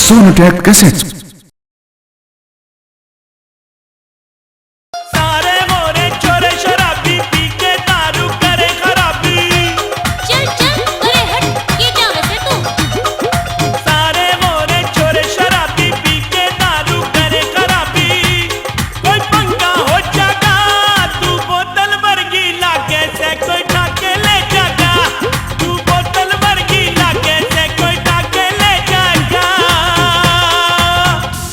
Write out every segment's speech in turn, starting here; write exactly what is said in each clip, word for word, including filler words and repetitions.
Sonotech Cassettes। सारे मोरे छोरे शराबी, पी के दारू करे खराबी। चल चल, परे हट, के जावे से तू? सारे मोरे छोरे शराबी, पी के दारू करे खराबी। कोई पंगा हो जागा, तू बोतल वर्गी लागे से कोई ठाके ले जागा। तू बोतल वर्गी लागे से कोई ठाके ले जागा।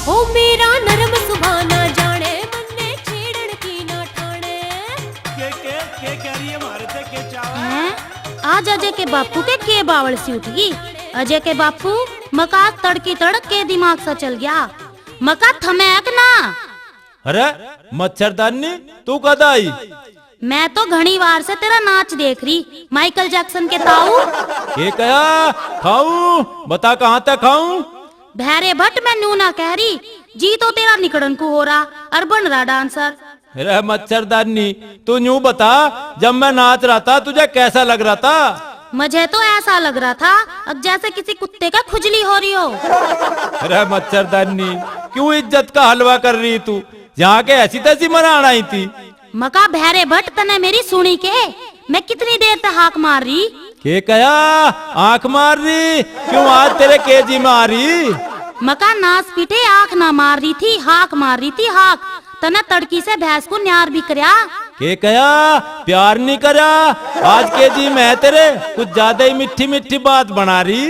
ओ मेरा नरम सुभाना, जाने मन्ने छेड़न की ना ठाणे। के के के कह रही है, मारे ते के चावे? हैं? आज अजय के बापू के के बावल सी उठ गई। अजय के बापू, मका तड़की तड़क के दिमाग सा चल गया। मका थमैक ना। अरे मच्छरदानी, तू कद आई? मैं तो घणी वार से तेरा नाच देख रही, माइकल जैक्सन के ताऊ। के कहा? खाऊं? बता कहाँ तक खाऊं? भैरे भट्ट, मैं न्यू ना कह रही, जी तो तेरा निकड़न को हो रहा और बन रहा डांसर। अरे मच्छरदानी, तू न्यू बता, जब मैं नाच रहा था तुझे कैसा लग रहा था? मुझे तो ऐसा लग रहा था अब जैसे किसी कुत्ते का खुजली हो रही हो। अरे मच्छरदानी, क्यों इज्जत का हलवा कर रही तू? यहाँ के ऐसी तैसी मराण आई थी। मका भैरे भट्ट, तने मेरी सुनी के? मैं कितनी देर तक हाक मार रही। के कहा? आंख मार रही? क्यों आज तेरे केजी में आ रही? मका नास पीटे आंख ना मार रही थी, हाक मार रही थी हाक। तने तड़की से भैंस को न्यार भी करया। के कहा? प्यार नहीं करया। आज केजी में है तेरे, कुछ ज्यादा ही मीठी मीठी बात बना रही।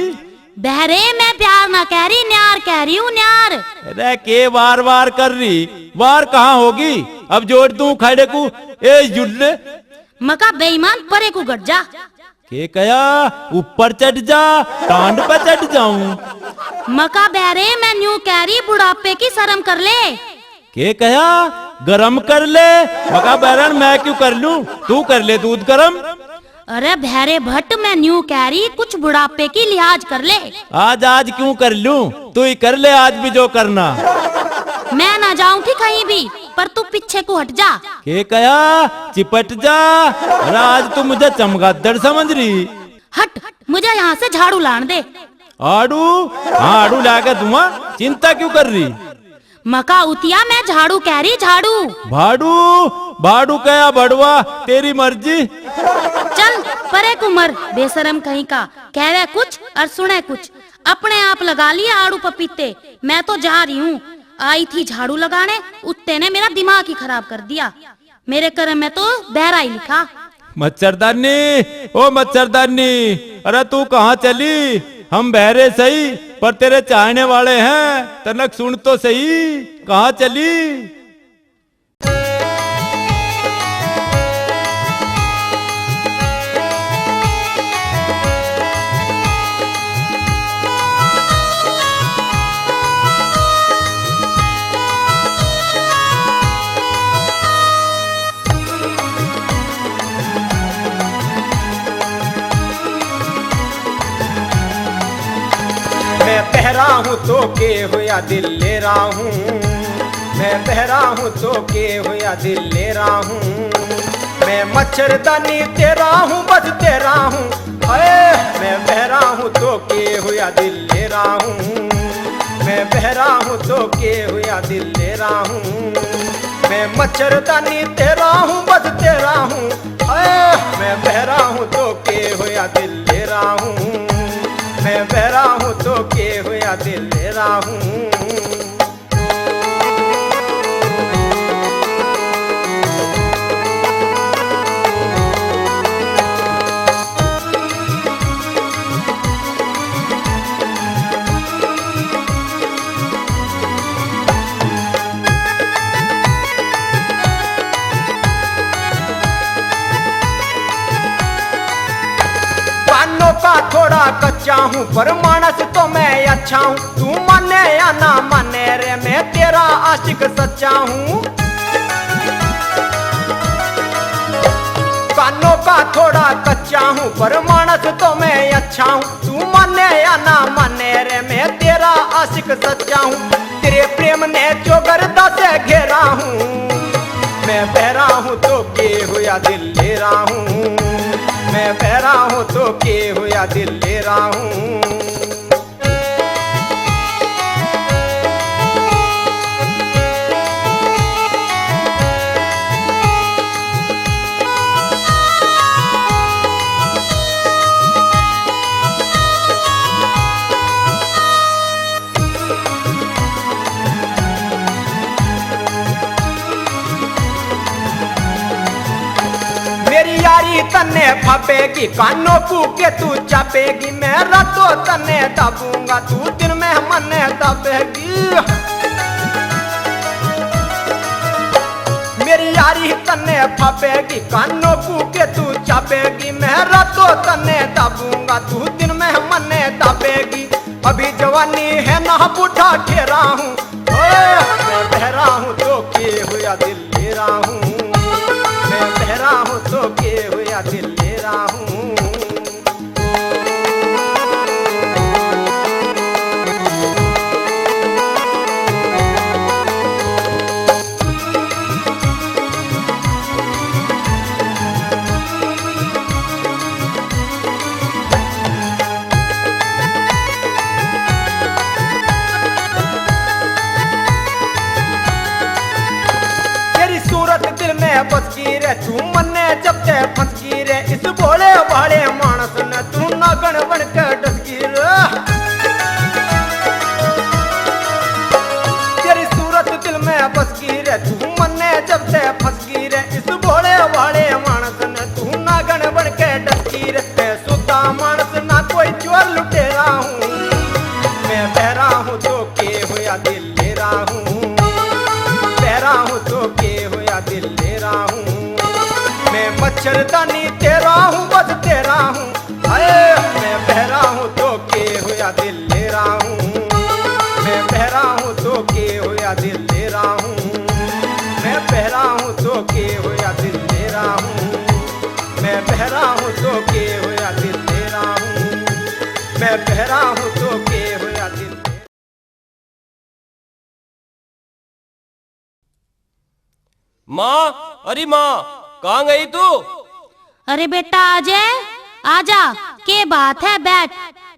बहरे, मैं प्यार ना कह रही, न्यार कह रही हूँ, न्यार। अरे के वार वार कर रही? वार कहाँ होगी? अब जोड़ दूं खड़े को। ए जुल्ले। मका बेईमान, परे को घट जा। के कहा? ऊपर चढ़ जा, टांड पे चढ़ जाऊं। मका बहरे, मैं न्यू कह रही, बुढ़ापे की शर्म कर ले। के कहा? गरम कर ले। मका बहरन, मैं क्यों कर लूं, तू कर ले दूध गरम। अरे भैरे भट्ट, मैं न्यू कह रही, कुछ बुढ़ापे की लिहाज कर ले। आज, आज क्यों कर लूं, तू ही कर ले आज भी जो करना। मैं ना जाऊं थी कहीं भी, पर तू पीछे को हट जा। के कहा? चिपट जा। अरे आज तू मुझे चमगादड़ समझ रही? हट, मुझे यहाँ से झाड़ू लान दे। आड़ू? हाँ, आड़ू ला के दूंगा, चिंता क्यों कर रही? मका उतिया, मैं झाड़ू कह रही, झाड़ू। भाड़ू? भाड़ू कह या भड़वा, तेरी मर्जी। चल परे को मर, बेशरम कहीं का। कहवे कुछ और सुने कुछ। अपने आप लगा लिए आड़ू पपीते। मैं तो जा रही हूँ। आई थी झाड़ू लगाने, उत्ते ने मेरा दिमाग ही खराब कर दिया। मेरे कर्म में तो बहरा ही लिखा। मच्छरदानी, ओ मच्छरदानी, अरे तू कहाँ चली? हम बहरे सही, पर तेरे चाहने वाले हैं। तनक सुन तो सही, कहाँ चली? मैं बहरा हूँ तो के होया दिल ले रहा हूँ, मैं बहरा हूँ तो के होया दिल ले रहा हूँ। मैं मच्छरदानी तेरा हूँ, बस तेरा हूँ। हाय, मैं बहरा हूँ तो के होया दिल ले रहा हूँ, मैं बहरा हूँ तो के होया दिल ले रहा हूँ। मैं मच्छरदानी तेरा हूँ, बस तेरा हूँ। हाय, मैं बहरा हूँ तो के होया दिल ले रहा हूँ, मैं बहरा हूँ तो के होया दिल ले रहा हूँ। कानों का थोड़ा कच्चा हूँ, पर मानस तो मैं अच्छा हूँ। तू माने या ना माने रे, मैं तेरा आशिक सच्चा हूँ। कानों का थोड़ा कच्चा हूँ, पर मानस तो मैं अच्छा हूँ। तू माने या ना माने रे, मैं तेरा आशिक सच्चा हूँ। तेरे प्रेम ने जो गर्दा से घेरा हूँ, मैं बहरा हूँ तो के होया दिल ले रहा हूँ, मैं बहरा हूँ तो के होया दिल ले रहा हूँ। तन्ने फापेगी कानों कू के तू चापेगी, मैं रातों तन्ने दाबूंगा, तू दिन में मन्ने दाबेगी। मेरी यारी तन्ने फापेगी कानों कू के तू चापेगी, मैं रातों तन्ने दाबूंगा, तू दिन में मन्ने दाबेगी। अभी जवानी है ना बूढ़ा ठहरा हूँ, ओए, मैं बहरा हूँ तो के हुआ दिल ले रहा हूँ, मैं बहरा हूँ तो के हुआ दिल ले रहा हूँ। तेरी सूरत दिल में बस की रे, तू मन्ने जब ते फंस की रे, इस भोले भाले मानस ने तू नागण बन के डस की रे। तेरी सूरत दिल में बस की रे, तू मन्ने जब ते फंस की रे, इस भोले भाले मानस ने तू नागण बन के डस की रे। मैं सुद्धा मानस ना कोई चोर लुटेरा हूँ, मैं बहरा हूँ तो के होया दिल ले रहा हूँ, बहरा हूँ तो के होया दिल ले रहा हूँ। मैं मच्छरदानी तेरा हूँ, बस तेरा हूँ। हाय, मैं बहरा हूँ तो के होया दिल ले रहा हूँ, मैं बहरा हूँ तो के होया दिल ले रहा हूँ, मैं बहरा हूँ तो के होया दिल ले रहा हूँ, मैं बहरा हूँ तो के होया दिल ले रहा हूँ, मैं बहरा हूँ तो के होया दिल ले। माँ, अरे माँ, कहाँ गई तू? अरे बेटा, आ जा, आ जा। के बात है, बैठ।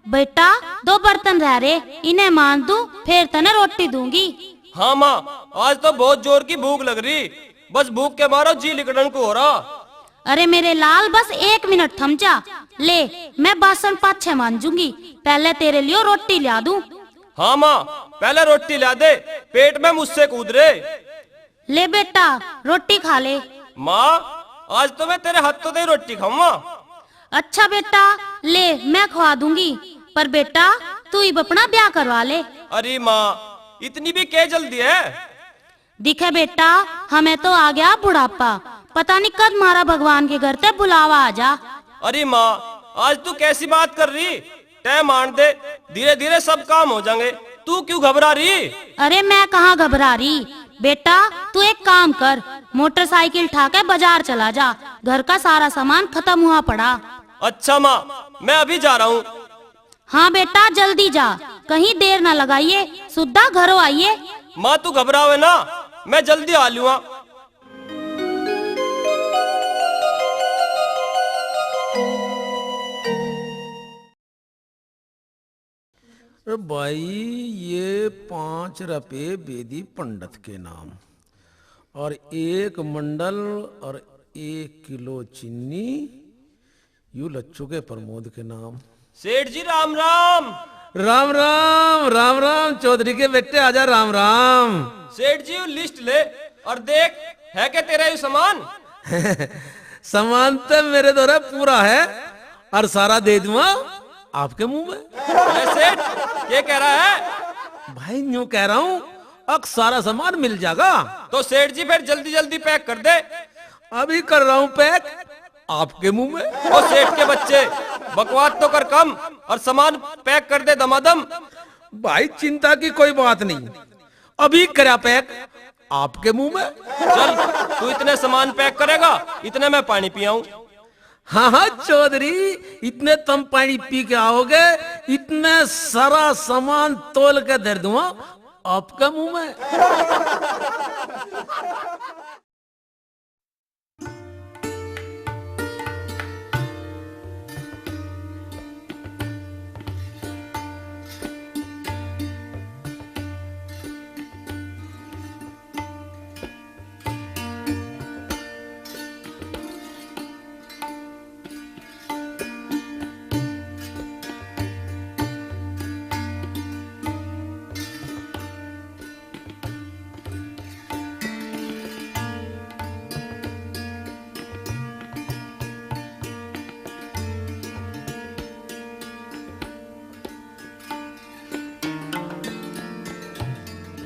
बेटा, दो बर्तन रह रे, इन्हें मांज दूं, फिर तने रोटी दूंगी। हाँ माँ, आज तो बहुत जोर की भूख लग रही, बस भूख के मारो जी लिकड़न को हो रहा। अरे मेरे लाल, बस एक मिनट थम जा। ले, मैं बासन पाछे मांजूंगी, पहले तेरे लिए रोटी ला दूं। हाँ माँ, पहले रोटी ला दे, पेट में मुझसे कूद रे। ले बेटा, रोटी खा ले। माँ, आज तो मैं तेरे हाथों से ही रोटी खाऊंगा। अच्छा बेटा, ले, मैं खवा दूंगी, पर बेटा, तू इब अपना ब्याह करवा ले। अरे माँ, इतनी भी क्या जल्दी है? दिखे बेटा, हमें तो आ गया बुढ़ापा, पता नहीं कद मारा भगवान के घर ते बुलावा आ जा। अरे माँ, आज तू कैसी बात कर रही? टाइम आन दे, धीरे धीरे सब काम हो जाएंगे। तू क्यों घबरा रही? अरे मैं कहाँ घबरा रही बेटा, तू एक काम कर, मोटरसाइकिल ठा के बाजार चला जा, घर का सारा सामान खत्म हुआ पड़ा। अच्छा माँ, मैं अभी जा रहा हूँ। हाँ बेटा, जल्दी जा, कहीं देर ना लगाइए, सुद्धा घरों आइए। माँ, तू घबरावे ना, मैं जल्दी आ लूँगा। ए भाई, ये पाँच रुपये बेदी पंडित के नाम, और एक मंडल, और एक किलो चीनी, यू लच्चू के प्रमोद के नाम। सेठ जी, राम राम। राम राम, राम राम, चौधरी के बेटे, आजा, राम राम। सेठ जी, यू लिस्ट ले और देख, है क्या तेरा यू सामान? सामान तो मेरे धोरे पूरा है, और सारा दे दूंगा आपके मुंह में। अरे सेठ, ये कह रहा है? भाई, न्यू कह रहा हूँ, अक सारा सामान मिल जाएगा। तो सेठ जी, फिर जल्दी जल्दी पैक कर दे। अभी कर रहा हूँ पैक, आपके मुंह में। ओ सेठ के बच्चे, बकवास तो कर कम और सामान पैक कर दे दमादम। भाई, चिंता की कोई बात नहीं, अभी करा पैक, आपके मुंह में। चल, तू इतने सामान पैक करेगा, इतने मैं पानी पी आऊं। हाँ हाँ चौधरी, इतने तुम पानी पी के आओगे, इतने सारा सामान तोल के धर दूंगा आपके मुंह में।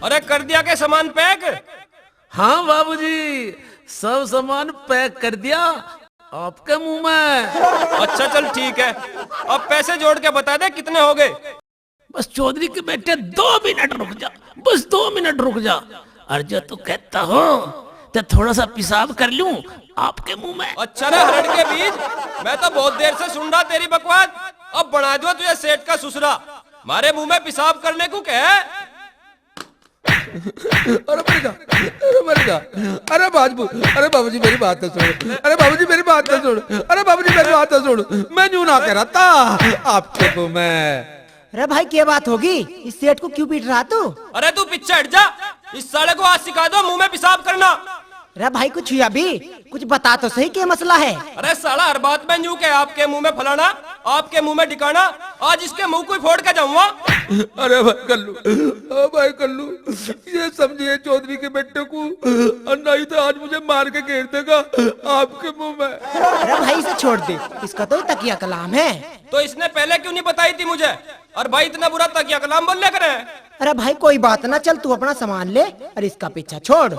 अरे, कर दिया के सामान पैक? हाँ बाबूजी, सब सामान पैक कर दिया आपके मुंह में। अच्छा, चल ठीक है, अब पैसे जोड़ के बता दे कितने हो गए। बस चौधरी के बेटे, दो मिनट रुक जा, बस दो मिनट रुक जा। और जो तू कहता हो तो थोड़ा सा पेशाब कर लूं आपके मुंह में। अच्छा रे हरड़ के बीज, मैं तो बहुत देर से सुन रहा तेरी बकवास। अब बना दो तुझे सेठ का सुसरा, मारे मुंह में पेशाब करने को कहे। अरे मर जा, अरे मर जा। अरे बाबू, अरे बाबूजी, मेरी बात तो सुन। अरे बाबूजी, मेरी बात तो सुन। अरे बाबूजी, मेरी बात तो सुन। मैं न्यू ना कह रहा था आपके को मैं। अरे भाई, क्या बात होगी? इस सेठ को क्यों पीट रहा तू? अरे तू पीछे हट जा, इस साले को आज सिखा दो मुंह में पेशाब करना। अरे भाई, कुछ हुआ भी? कुछ बता तो सही, क्या मसला है? अरे साला, हर बात में न्यू कहे, आपके मुंह में फलाना, आपके मुंह में ढिकाना। आज इसके मुंह को ही फोड़ के जाऊंगा। अरे भाई कल्लू, ओ भाई कल्लू, ये समझिए चौधरी के बेटे को, और नहीं तो आज मुझे मार के घेर देगा आपके मुंह में। अरे भाई, इसे छोड़ दे, इसका तो तकिया कलाम है। तो इसने पहले क्यों नहीं बताई थी मुझे? और भाई, इतना बुरा तकिया कलाम बोल लिया करे। अरे भाई, कोई बात ना, चल तू अपना सामान ले और इसका पीछा छोड़।